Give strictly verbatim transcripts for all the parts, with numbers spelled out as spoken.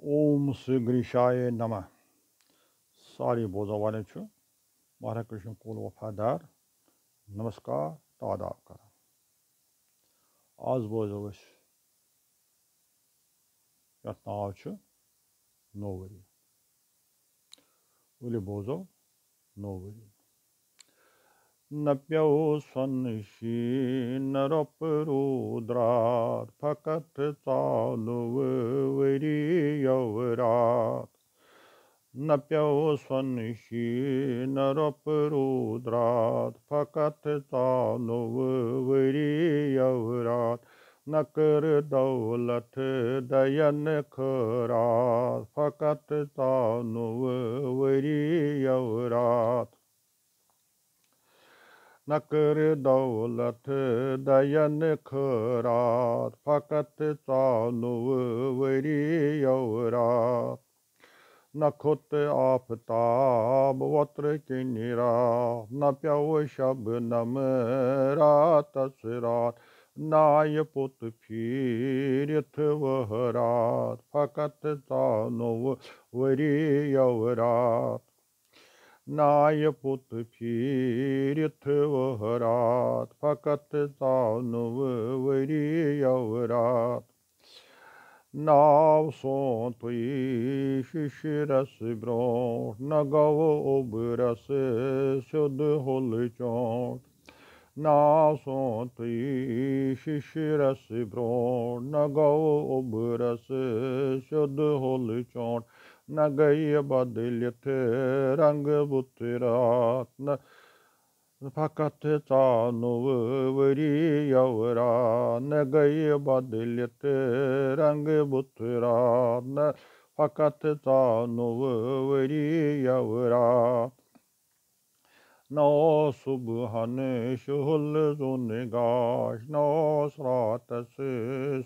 اوم سری گریشایے نمہ۔ سارے بوزن والٮ۪ن چھُ مہراج کشن کول وفادار نمسکار تہٕ آداب کران۔ آز بوزو أسۍ یتھ ناو چھُ نوٚو ؤری۔ ؤلِو بوزو نوٚو ؤری۔ نہ پیوٚو سۄنہٕ شیٖن، نہ رۄپہٕ روٗد راتھ، فقط ژاو نوٚو ؤری یو راتھ۔ نہ پیوٚو سۄنہٕ شیٖن، نہ رۄپہٕ روٗد راتھ، فقط ژاو نوٚو ؤری یو راتھ۔ نہ کٔر دولت دین خٲرات، فقط ژاو نوٚو ؤری یو راتھ۔ نہ کٔر دولت دین خٲرات، فقط ژاو نوٚو ؤری یو راتھ۔ نہ کھوٚت آفتاب وۄترٕ کِنۍ راتھ، نہ پیوٚو شبنم راتس راتھ۔ نہ آیہِ پوٚت پھیٖرِتھ وہرات، فقط ژاو نوٚو ؤری یو راتھ۔ نہ آیہِ پوٚت پھیٖرِتھ وہرات، فقط ژاو نوٚو ؤری یو راتھ۔ ناو سونتٕے شِشرس برونٛٹھ، نہ گوٚو اوٚبرس سیوٚد ہوٚل چونٛٹھ۔ ناو سونتٕے شِشرس برونٛٹھ، نہ گوٚو اوٚبرس سیوٚد ہوٚل چونٛٹھ۔ نہ گٔیہِ بدلِتھ رنٛگ بُتھ راتھ، نہ فقط ژاو نوٚو ؤری یو راتھ۔ نہ گٔیہِ بدلِتھ رنٛگ بُتھ راتھ، نہ فقط ژاو نوٚو ؤری یو راتھ۔ نہ اوس صبحن شُہُل زوٚن گاش، نہ اوس راتس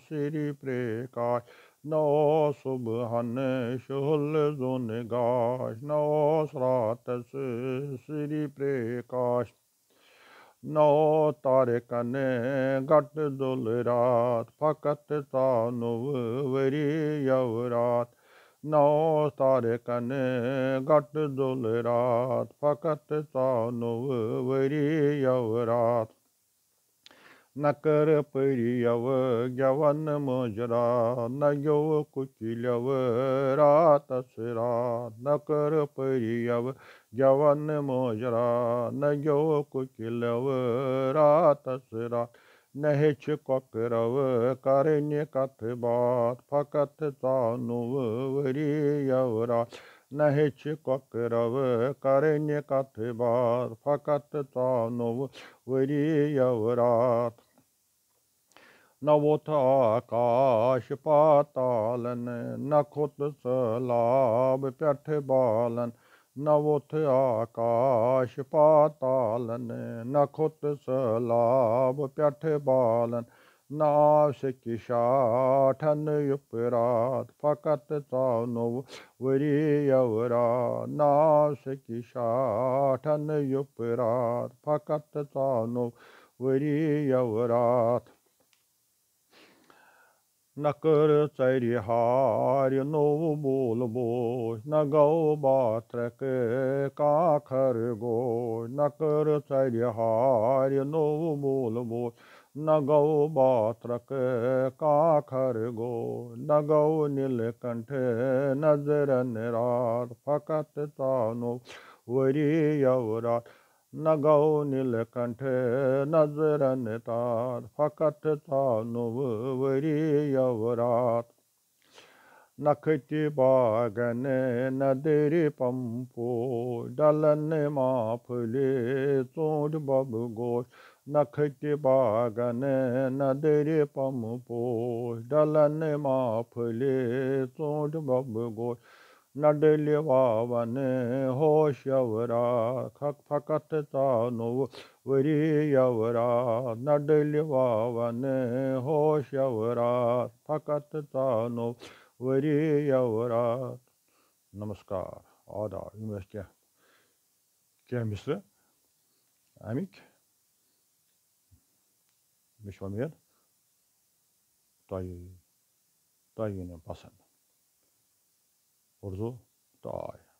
سری پرکاش۔ نہ اوس صبحن شُہُل زوٚن گاش، نہ اوس راتس سری پرکاش۔ نہ اوس تارکن گٹ دُل راتھ، فقط ژاو نوٚو ؤری یو راتھ۔ نہ اوس تارکن گٹ دُل راتھ، فقط ژاو نوٚو ؤری یو راتھ۔ نہ کٔر پٔری یو گٮ۪ون مٲنٛزِ راتھ، نہ گیوٚو کُکِلیو راتس راتھ۔ نہ کٔر پٔری یو گٮ۪ون مٲنٛزِ راتھ، نہ گیوٚو کُکِلیو راتس راتھ۔ نہ ہیٚچھ کۄکرو کرنہِ کتھ باتھ، فقط ژاو نوٚو ؤری یو راتھ۔ نہ ہیٚچھ کۄکرو کرنہِ کتھ باتھ، فقط ژاو نوٚو ؤری یو راتھ۔ نہ ووٚتھ آکاش پاتالن، نہ کھوٚت سہلاب پٮ۪ٹھٕ بالن۔ نہ ووٚتھ آکاش پاتالن، نہ کھوٚت سہلاب پٮ۪ٹھٕ بالن۔ نہ آو سیٚکہِ شاٹھن یُپھ راتھ، فقط ژاو نوٚو ؤری یو راتھ۔ نہ آو سیٚکہِ شاٹھن یُپھ راتھ، فقط ژاو نوٚو ؤری یو راتھ۔ نہ کٔر ژرِ ہارِ نوٚو بول بوش، نہ گوٚو باترکہٕ کانٛہہ خرگوش۔ نہ کٔر ژرِ ہارِ نوٚو بول بوش، نہ گوٚو باترکہٕ کانٛہہ خرگوش۔ نہ گوٚو نیٖل کنٹھ نظرن راتھ، فقط ژاو نوٚو ؤری یو راتھ۔ نہ گوٚو نیٖل کنٹھ نظرن راتھ، فقط ژاو نوٚو ؤری یو راتھ۔ نہ کھٔتۍ باغن ندٕرِ پمپوش، ڈلن ما پھٔلۍ ژوٗنٛٹھۍ ببہٕ گوش۔ نہ کھٔتۍ باغن ندٕرِ پمپوش، ڈلن ما پھٔلۍ ژوٗنٛٹھۍ ببہٕ گوش۔ نہ ڈٔلۍ واون ہوش یو راتھ، فق-، فقط ژاو نوٚو ؤری یو راتھ۔ نہ ڈٔلۍ واون ہوش یو راتھ، فقط ژاو نوٚو ؤری یو راتھ۔ نمسکار، آداب۔ یِم ٲسۍ کینٛہہ، کینٛہہ مِصرٕ اَمِکۍ۔ مےٚ چھِ وۄمید تۄہہِ، تۄہہِ یِن یِم پسنٛد۔ اردو تہٕ آے۔